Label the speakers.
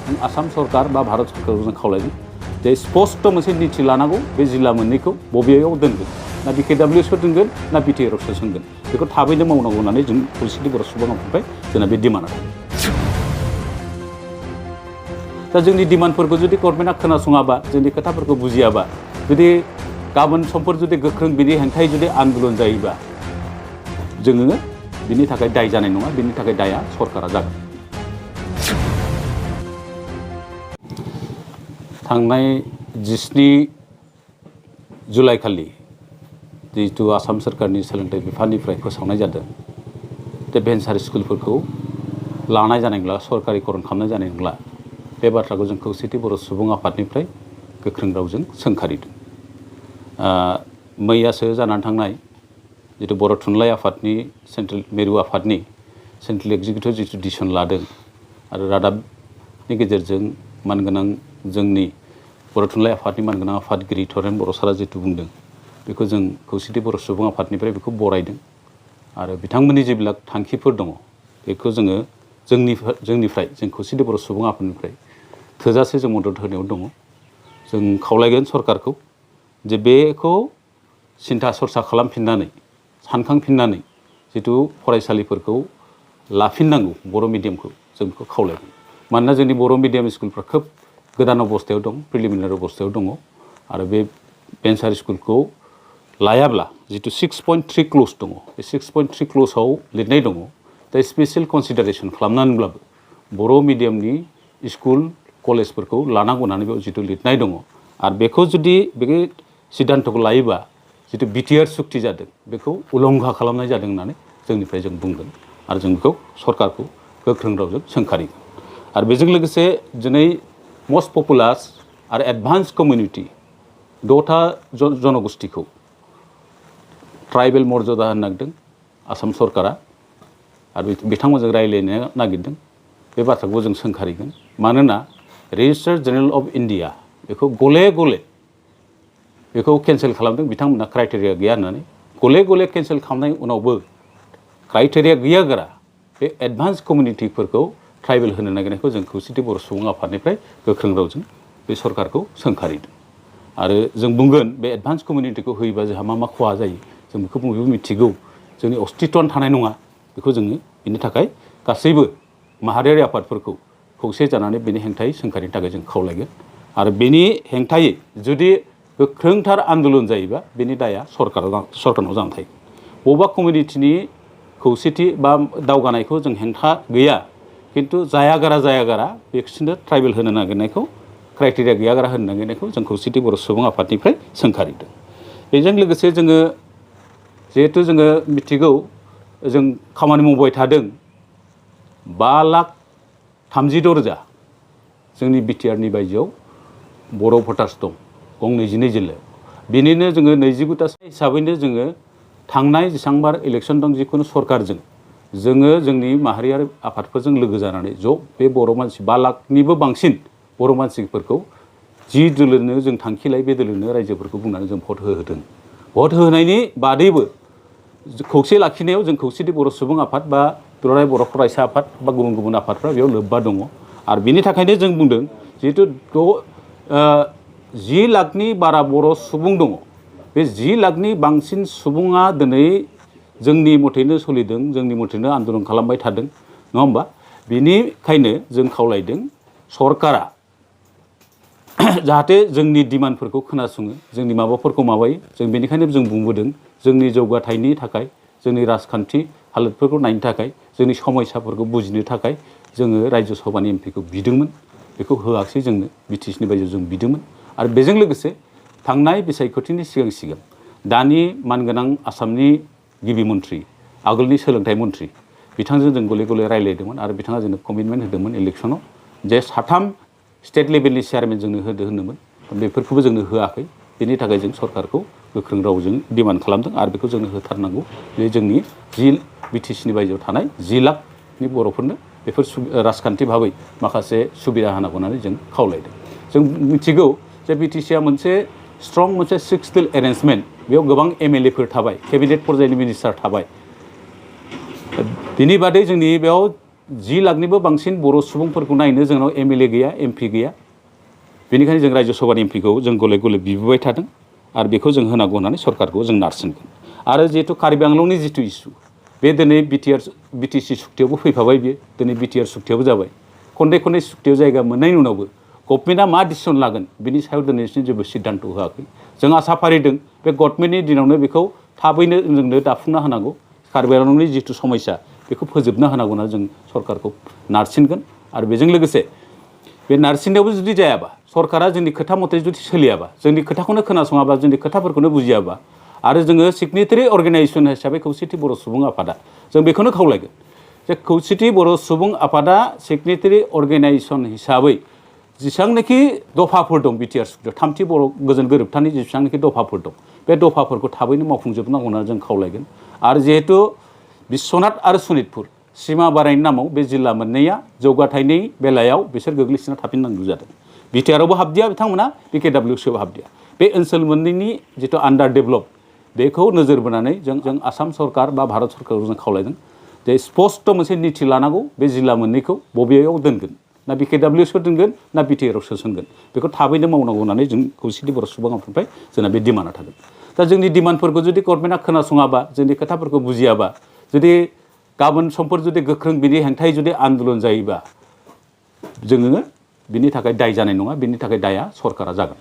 Speaker 1: आसाम सरकार बा भारत सरकारखौ जों खावलायदों जे स्पष्ट मोनसे नीति लानांगौ बे जिल्ला मोननैखौ बबेयाव दोनगोन ना बिकेडब्लिउएसआव दोनगोन ना बिटिआरआव सोसनगोन बेखौ थाबैनो मावनांगौ होननानै जों खौसेथि बर' सुबुं आफादनिफ्राय जोंना बे डिमान्डआ दं। दा जोंनि डिमान्डफोरखौ जुदि गभर्नमेन्टआ खोनासङाबा जोंनि खोथाफोरखौ बुजियाबा जुदि गाबोन समफोर जुदि गोख्रों बिनि हेंथायै जुदि आन्दलन जायोबा जोङो बिनि थाखाय दाय जानाय नङा बिनि थाखाय दाया सरकारा जागोन। थांनाय 17 जुलाइ खालि जिहेतु आसाम सरकारनि सोलोंथाइ बिफाननिफ्राय फोसावनाय जादों बे भेन्सार स्कुलफोरखौ लानाय जानाय नंला सरकारिकरन खालामनाय जानाय नंला बे बाथ्राखौ जों खौसेथि बर' सुबुं आफादनिफ्राय गोख्रों रावजों सोंखारिदों। मैयासो जानानै थांनाय जितु बर' थुनलाइ आफादनि सेन्ट्रेल मिरु आफादनि सेन्ट्रेल एक्जिकिउटिभ जितु डिसिसन लादों आरो रादाबनि गेजेरजों मानगोनां जोंनि बर' थुनलाइ आफादनि मानगोनां आफादगिरि थरेन बर' सारा जितु बुंदों बेखौ जों खौसेथि बर' सुबुं आफादनिफ्राय बेखौ बरायदों आरो बिथांमोननि जेब्ला थांखिफोर दङ बेखौ जोङो जोंनिफ्राय जों खौसेथि बर' सुबुं आफादनिफ्राय थोजासे जों मदद होनायाव दङ। जों खावलायगोन सरकारखौ जे बेखौ सिन्था सरसा खालामफिननानै सानखांफिननानै जितु फरायसालिफोरखौ लाफिननांगौ बर' मिडियामखौ जों बेखौ खावलायगोन। मानोना जोंनि बर' मिडियाम स्कुलफ्रा खोब गोदान अबस्थायाव दं प्रिलिमिनारि अबस्थायाव दङ आरो बे भेन्सार स्कुलखौ लायाब्ला जितु 6.3 क्ल'ज दङ बे 6.3 क्ल'जआव लिरनाय दङ दा स्पेसियेल कनसिडारेसन खालामनानैब्लाबो बर' मिडियामनि स्कुल कलेजफोरखौ लानांगौ होननानै बेयाव जितु लिरनाय दङ आरो बेखौ जुदि बे सिद्धान्तखौ लायोबा जितु बिटिआर सुक्ति जादों बेखौ उलंघा खालामनाय जादों होननानै जोंनिफ्राय जों बुंगोन आरो जों बेखौ सरकारखौ गोख्रों रावजों सोंखारिगोन। आरो बेजों लोगोसे दिनै मस्ट पपुलार आरो एडभान्स कमिउनिटि 6था जनगोष्ठीखौ ट्राइबेल मर्यादा होनो नागिरदों आसाम सरकारा आरो बिथांमोनजों रायज्लायनो नागिरदों बे बाथ्राखौ जों सोंखारिगोन। मानोना रेजिस्टार जेनेरेल अफ इन्डिया बेखौ गले गले बेखौ केन्सेल खालामदों बिथांमोनहा क्राइटेरिया गैया होननानै गले गले केन्सेल खालामनाय उनावबो क्राइटेरिया गैयागारा बे एडभान्स कमिउनिटिफोरखौ ट्राइबेल होनो नागिरनायखौ जों खौसेथि बर' सुबुं आफादनिफ्राय गोख्रों रावजों बे सरकारखौ सोंखारिदों आरो जों बुंगोन बे एडभान्स कमिउनिटिखौ होयोबा जोंहा मा खहा जायो जों बेखौ बयबो मिथिगौ जोंनि अस्तित्वआनो थानाय नङा बेखौ जोङो बिनि थाखाय गासैबो माहारियारि आफादफोरखौ खौसे जानानै बेनि हेंथायै सोंखारिनो थाखाय जों खावलायगोन आरो बेनि हेंथायै जुदि गोख्रोंथार आन्दलन जायोबा बेनि दाया सरकारनाव जानानै थायो। बबेबा कमिउनिटिनि खौसेथि बा दावगानायखौ जों हेंथा गैया खिन्थु जायागारा बिसोरनो ट्राइबेल होनो नागिरनायखौ क्राइटेरिया गैयागारा होनो नागिरनायखौ जों खौसेथि बर' सुबुं आफादनिफ्राय सोंखारिदों। बेजों लोगोसे जोङो जिहेथु जोङो मिथिगौ जों खामानि मावबाय थादों 5,32,000 जोंनि बिटिआरनि बायजोआव बर' भटार्स दं गं 22 जिल्लायाव बेनिनो जोङो 29ता हिसाबैनो जोङो थांनाय जेसेबांबार इलेक्सन दं जिखुनु सरकारजों जोङो जोंनि माहारियारि आफादफोरजों लोगो जानानै ज' बे बर' मानसि 5 लाखनिबो बांसिन बर' मानसिफोरखौ जि दोलोनो जों थांखि लायो बे दोलोनो रायजोफोरखौ बुंनानै जों भट होहोदों। भट होनायनि बादैबो खौसे लाखिनायाव जों खौसेथि बर' सुबुं आफाद बा दुलाराय बर' फरायसा आफाद बा गुबुन गुबुन आफादफ्रा बेयाव लोब्बा दङ आरो बिनि थाखायनो जों बुंदों जिहेतु 10 लाखनि बारा बर' सुबुं दङ बे 10 लाखनि बांसिन सुबुङा दिनै जोंनि मथैनो सोलिदों जोंनि मथैनो आन्दलन खालामबाय थादों नङा होमबा बेनिखायनो जों खावलायदों सरकारा जाहाथे जोंनि डिमान्डफोरखौ खोनासङो जोंनि माबाफोरखौ माबायो जों बेनिखायनो जों बुंबोदों जोंनि जौगाथायनि थाखाय जोंनि राजखान्थि हालोदफोरखौ नायनो थाखाय जोंनि समस्याफोरखौ बुजिनो थाखाय जोङो रायजो सभानि एमपिखौ बिदोंमोन बेखौ होआखिसै जोंनो बिटिसिनि बायजोआव जों बिदोंमोन आरो बेजों लोगोसे थांनाय बिसायख'थिनि सिगां दानि मानगोनां आसामनि गिबि मन्थ्रि आगोलनि सोलोंथाइ मन्थ्रि बिथांजों जों गले गले रायज्लायदोंमोन आरो बिथाङा जोंनो कमिटमेन्ट होदोंमोन इलेक्सनाव जे 3 स्टेट लेभेलनि चेयारमेन जोंनो होनोमोन बेफोरखौबो जोंनो होआखै बेनि थाखाय जों सरकारखौ गोख्रों रावजों डिमान्ड खालामदों आरो बेखौ जोंनो होथारनांगौ बे जोंनि बिटिसिनि बायजोआव थानाय 10 लाखनि बर'फोरनो बेफोर राजखान्थि भाबै माखासे सुबिदा होनांगौ होननानै जों खावलायदों। जों मिथिगौ जे बिटिसिआ मोनसे स्ट्रं मोनसे 6 स्टेट एरेन्जमेन्ट बेयाव गोबां एमएलएफोर थाबाय केबिनेट पर्यायनि मिनिस्टार थाबाय बिनि बादै जोंनि बेयाव 10 लाखनिबो बांसिन बर' सुबुंफोरखौ नायनो जोंनाव MLA गैया MP गैया बेनिखायनो जों रायजो सभानि MPखौ जों गले गले बिबोबाय थादों आरो बेखौ जों होनांगौ होननानै सरकारखौ जों नारसिनगोन आरो जिहेतु कार्बि आंलंनि जिथु इसु बे दिनै BTC सुक्तियावबो फैफाबाय बियो दिनै BTR सुक्तियावबो जाबाय खनले सुक्तियाव जायगा मोननायनि उनावबो गभर्नमेन्टआ मा डिसिसन लागोन बिनि सायाव दिनैसिम जेबो सिद्धान्त होआखै जों आसा फारिदों बे गभर्नमेन्टनि दिनावनो बेखौ थाबैनो जोंनो दाफुंना होनांगौ कार्बि आंलंनि जिथु समस्या बेखौ फोजोबना होनांगौ होनना जों सरकारखौ नारसिनगोन आरो बेजों लोगोसे बे नारसिननायावबो जुदि जायाबा सरकारा जोंनि खोथा मथे जुदि सोलियाबा जोंनि खोथाखौनो खोनासङाबा जोंनि खोथाफोरखौनो बुजियाबा आरो जोङो सिगनेटारि अर्गेनाइजेसन हिसाबै खौसेथि बर' सुबुं आफादा जों बेखौनो खावलायगोन जे खौसेथि बर' सुबुं आफादा सिगनेटारि अर्गेनाइजेसन हिसाबै जेसेबांनाखि दफाफोर दं BTR सुक्तियाव थामथि बर' गोजोन गोरोबथानि जेसेबांनाखि दफाफोर दं बे दफाफोरखौ थाबैनो मावफुंजोबनांगौ होनना जों खावलायगोन आरो जिहेतु बिश्वनाथ आरो सनितपुर सिमा बारायनायनि नामाव बे जिल्ला मोननैया जौगाथायनि बेलायाव बिसोर गोग्लैसोना थाफिननांगौ जादों BTRआवबो हाबदिया बिथांमोना BKWCआवबो हाबदिया बे ओनसोल मोननैनि जिथु आन्डार डेभेलप बेखौ नोजोर बोनानै जों आसाम सरकार बा भारत सरकारखौ जों खावलायदों जे स्पष्ट मोनसे नीति लानांगौ बे जिल्ला मोननैखौ बबेयाव दोनगोन ना BKWCआव दोनगोन ना BTRआव सोसनगोन बेखौ थाबैनो मावनांगौ होननानै जों खौसेथि बर' सुबुं आफादनिफ्राय जोंना बे डिमान्डआ थागोन दा जोंनि डिमान्डफोरखौ जुदि गभर्नमेन्टआ खोनासङाबा जोंनि खोथाफोरखौ बुजियाबा जुदि गाबोन समफोर जुदि गोख्रों बिनि हेंथायै जुदि आन्दलन जायोबा जोङो बिनि थाखाय दाय जानाय नङा बिनि थाखाय दाया सरकारा जागोन